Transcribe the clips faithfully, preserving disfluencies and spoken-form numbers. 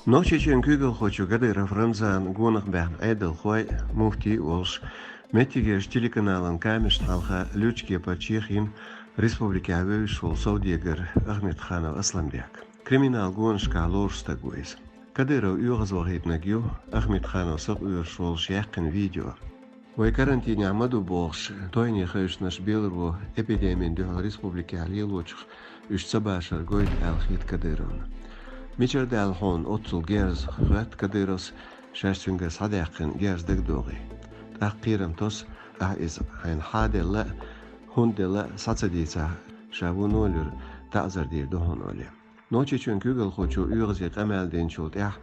Нохчийчоьнан куьйгалхочо Кадыров Рамзан гонах баьхна Ӏедалхой, муфти а волуш, меттигерчу телеканалан камерашна хьалха луьрачу кепара чехийна республикехь вевзаш волу совдегар Ахмедханов Асламбек. Криминал гонашкахь лоруш стаг ву иза. Кадыров оьгӀазвахийтинарг ю Ахмедханов сакъоьруш волуш яьккхина видео. Вай карантинехь ма ду бохуш, тойне хевшинарш беларо эпидемина дуьхьал республикехь лелочух уьш ца башар гойту аьлла хета Кадыровна. Мичара даьлла хьуна оццул герз, хоьтту Кадыровс, шаьш цуьнгара схьадаьккхина герз дагадогӀий. ТӀаккха кхерам тосу, ахь иза хьайна хьан делла а, хӀунда делла а схьа ца дийцахь, ша вуно а луьра таӀзар дийр ду хьуна олий. Нохчийчоьнан куьйгалхочо оьгӀазе къамел динчул тӀаьхьа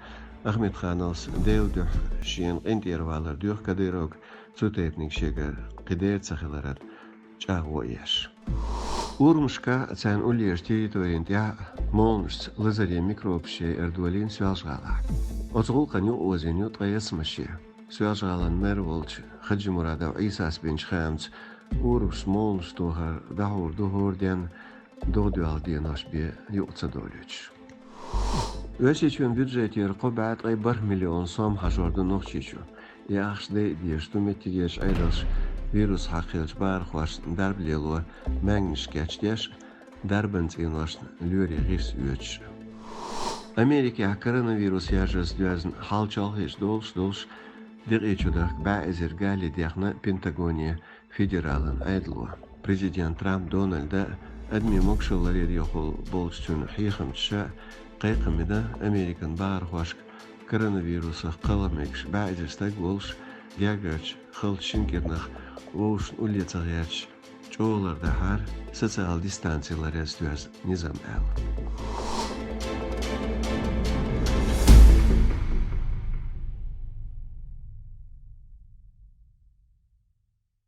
Ахмедхановс девна дуьхьа шена къинтӀера валар доьху Кадыровга, цу тайпаниг шегара кхидерг ца хиларан чӀагӀо а еш. Урамашкахь а, царна уллерчу территорийн тӀехь а молнашца лазарен микробаш яйъардолийна Соьлжа-ГӀалахь. Оцу гӀуллакхна юкъаозийна ю ткъе ялх машен. Соьлжа-ГӀалан мэр волчу Хаджимурадов Ӏийсас бинчу хаамца, урамашца молнаш тохар дӀахьур ду хӀора денна, догӀа доьлху деношна бен юкъа ца долуьйтуш. Оьрсийчоьнан бюджетера кхо бӀе ткъе бархӀ миллион сом хьажор ду Нохчийчу. И ахча дайа дезаш ду меттигерчу Ӏедалша вирус хьакхаеллачу бахархошна дарба лело маьнгнаш кечдеш а, дарбан цӀийношна лоьрийн гӀирс оьцуш а. Америкехь коронавирус яржаза доьзна хьал чолхе долуш долуш, декъе чу дахка бӀе эзар гали дехна Пентагоне федералан Ӏедало. Президент Трамп Дональда а, адамийн могашалла ларъярехула болчу цуьнан хьехамчаша а кхайкхам бина Американ бахархошка коронавирусах кхалха мегаш бӀе эзар стаг волуш, гергарчу халчу шина кӀирнах вовшашна улле ца гӀерташ, чӀогӀа лардахьара социал дистанци ларъян доьзна низам аьлла.